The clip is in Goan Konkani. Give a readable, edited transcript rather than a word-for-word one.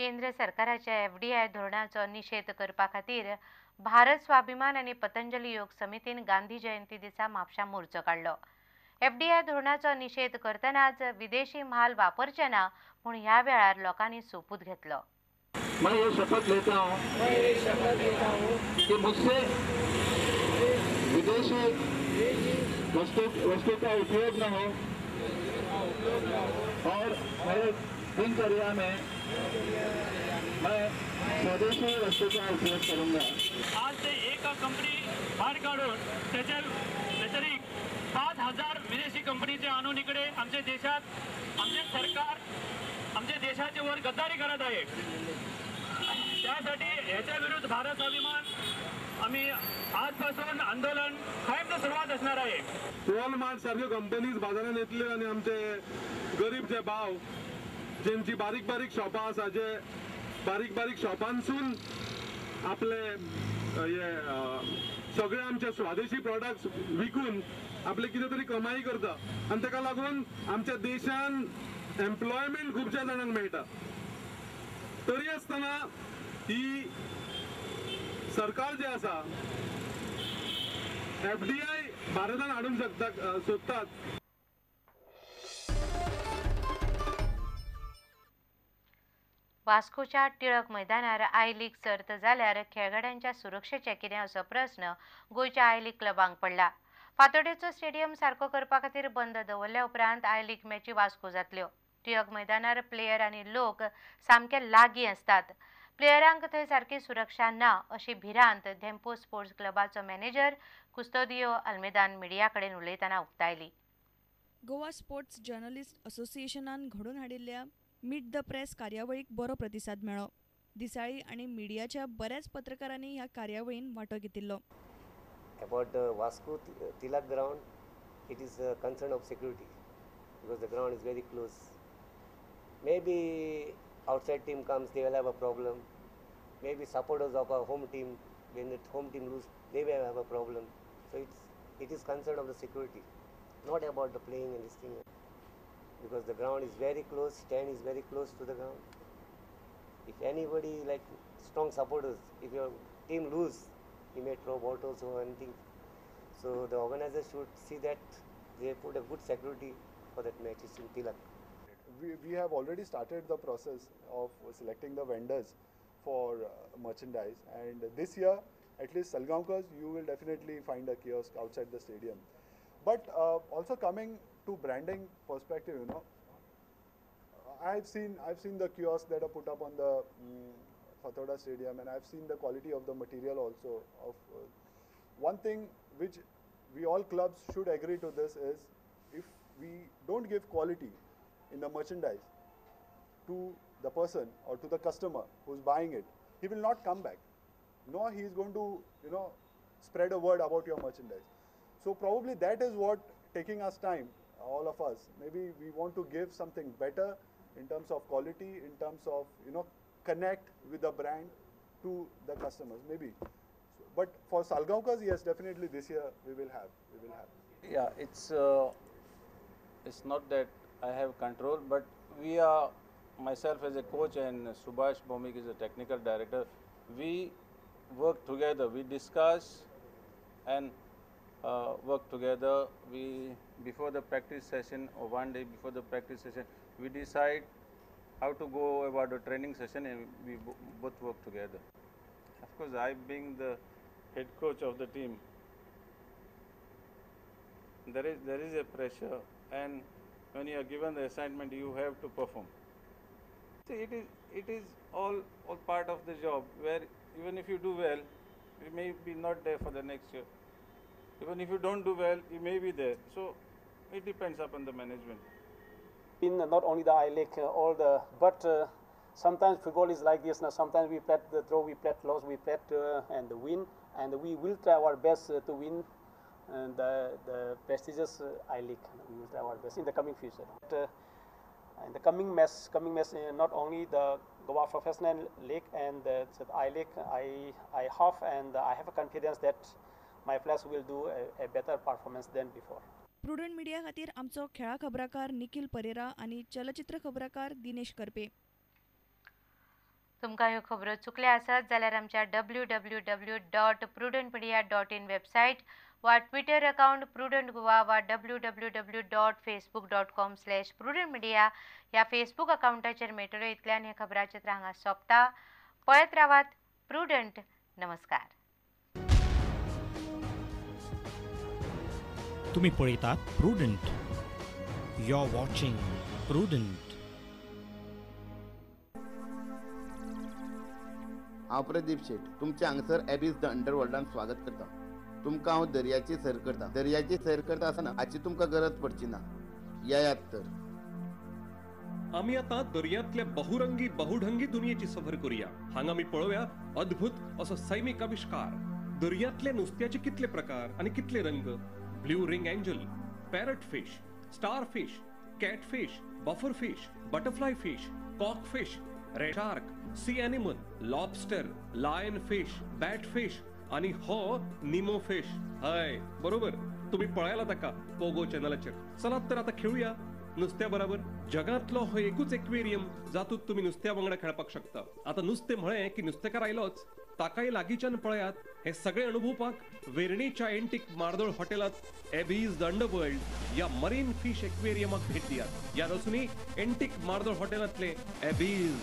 केंद्र सरकाराच्या एफडीआय धोरणाचो निषेध करपा खातीर भारत स्वाभिमान आनी पतंजली योग समितीन गांधी जयंती दिसा म्हापशा मोर्चो काडलो। एफडीआय धोरणाचो निषेध करतनाच विदेशी म्हाल वापरचे ना म्हूण ह्या वेळार लोकांनी सोपूत घेतलो। मैं ये शपथ लेता हूँ कि मुझसे विदेशी वस्तु का उपयोग न हो और मेरे दिनचर्या में मैं स्वदेशी वस्तु का उपयोग करूंगा। आज ते एक कंपनी भायर काढून त्याच्या व्यतिरिक्त 5000 विदेशी कंपनीचे आणून इकडे आमच्या देशात आमचे सरकार आमच्या देशाचे वर गद्दारी करत आहे। त्यासाठी ह्याच्या विरुद्ध भारत स्वाभिमान आम्ही आजपासून आंदोलन कायम सुरुवात असणार आहे। वॉलमार्ट सारख्यो कंपनीज बाजारात येतल्यो आनी आमचे गरीब जे भाव जेंची बारीक बारीक शॉपां आसा, जे बारीक बारीक शॉपांसून आपले हे सगळे आमचे स्वदेशी प्रोडक्ट्स विकून आपले कितें तरी कमाई करता आनी ताका लागून आमच्या देशान एम्प्लॉयमेंट खुबश्या जाणांक मेळटा। तरी आसतना ही सरकार जे आसा एफडीआय भारतान हाडूंक शकता सोदतात। वास्कोच्या टिळक मैदानार I league सर्त जाल्यार खेळगड्यांच्या सुरक्षेचें कितें असो प्रस्न गोंयच्या I league क्लबांक पडला। फातोडेचो स्टेडियम सारको करपा खातीर बंद दवरल्या उपरांत I league मॅची वास्को जातल्यो। टिळक मैदानार प्लेयर आनी लोक सामके लागीं आसतात। प्लेयरांक थंय सारकी सुरक्षा ना अशी भिरांत Dempo sports क्लबाचो manager Custodio अल्मेदान media कडेन उलयतना उक्तायली। गोवा स्पोर्ट्स जर्नलिस्ट असोसिएशनान घडोवन हाडिल्ल्या मीट the press कार्यावळीक बरो प्रतिसाद मेळ्ळो। दिसाळी आनी मिडियाच्या बऱ्याच पत्रकारांनी ह्या कार्यावळीन वांटो घेतिल्लो। About the Vasco Tilak ground, it is a concern of security because the ground is very close. Maybe outside team comes, they will have a problem. Maybe supporters of our home team, when the home team lose, they may have a problem. So it is concern of the security, not about the playing and this thing, because the ground is very close, stand is very close to the ground. If anybody like strong supporters, if your team lose, he may throw bottles or anything. So the organizers should see that they put a good security for that match in Tilak. We have already started the process of selecting the vendors for merchandise, and this year at least Salgaonkars, you will definitely find a kiosk outside the stadium. But also coming to branding perspective, you know, I've seen the kiosks that are put up on the Fatorda Stadium, and I've seen the quality of the material also. Of one thing which we all clubs should agree to this is, if we don't give quality in the merchandise to the person or to the customer who's buying it, he will not come back, nor he is going to, you know, spread a word about your merchandise. So probably that is what taking us time, all of us. Maybe we want to give something better in terms of quality, in terms of, you know, connect with the brand to the customers, maybe. So, but for Salgaonkars, yes, definitely this year we will have. Yeah, it's not that I have control, but we are, myself as a coach and Subhash Bhomik is a technical director, we work together, we discuss and work together. We, before the practice session or one day before the practice session, we decide how to go about the training session, and we both work together. Of course, I being the head coach of the team, there is a pressure, and when you are given the assignment, you have to perform. See, it is all part of the job, where even if you do well, you may be not there for the next year. Even if you don't do well, you may be there. So it depends upon the management. In not only the I-League, all the, but sometimes football is like this. Now sometimes we play the draw, we play loss, we play and win, and we will try our best to win and the prestigious I-League. We will try our best in the coming future. But, in the coming match, not only the Goa Professional League and the I-League, I hope and I have a confidence that my players will do a better performance than before. Prudent media खातीर आमचो खेळा खबराकार निखिल परेरा आनी चलचित्र खबराकार दिनेश करपे. तुमकां ह्यो खबरो चुकल्या आसत जाल्यार आमच्या www.prudentmedia.in website वा ट्विटर अकाउंट प्रुडंट गोवा वा www.facebook.com/prudentmedia ह्या फेसबूक अकाउंटाचेर मेळटल्यो. इतल्यान हे खबराचित्र हांगा सोंपता. पळयत रावात प्रुडंट. नमस्कार. तुम्ही पळयतात Prudent. You are watching Prudent. हांव प्रदीप शेट तुमचे हांगसर एबीस the अंडरवर्ल्डान स्वागत करता. तुमकां हांव दर्याची सैर करता. दर्याची सैर करता आसतना हाची तुमकां गरज पडची ना. येयात तर आमी आतां दर्यांतल्या बहुरंगी बहुढंगी दुनियेची सफर करूया. हांगा आमी पळोवया अद्भुत असो सैमीक आविश्कार. दर्यांतल्या नुस्त्याचे कितले प्रकार आनी कितले रंग. Blue ring angel, parrot fish, star fish, cat fish, puffer fish, butterfly fish, cock fish, red shark, sea animal, lobster, lion fish, bat fish आणि हो निमो फिश. हय बरोबर, तुम्ही पळयला ताका पोगो चॅनलाचेर. चलात तर आता खेळूया नुस्त्या बरोबर. जगांतलो हो एकूच एक्वेरियम जातूत तुम्ही नुस्त्या वांगडा खेळपाक शकता. आता नुस्तें म्हळें की नुस्तेकार आयलोच, ताकाय लागींच्यान पळयात. हे सगळे अनुभवपाक वेर्णेच्या एंटीक मार्दोळ हॉटेलात एबीज the underworld या मरीन फिश एक्वेरियमाक भेट दियात. या रसूनी एंटीक मार्दोळ हॉटेलांतले एबीज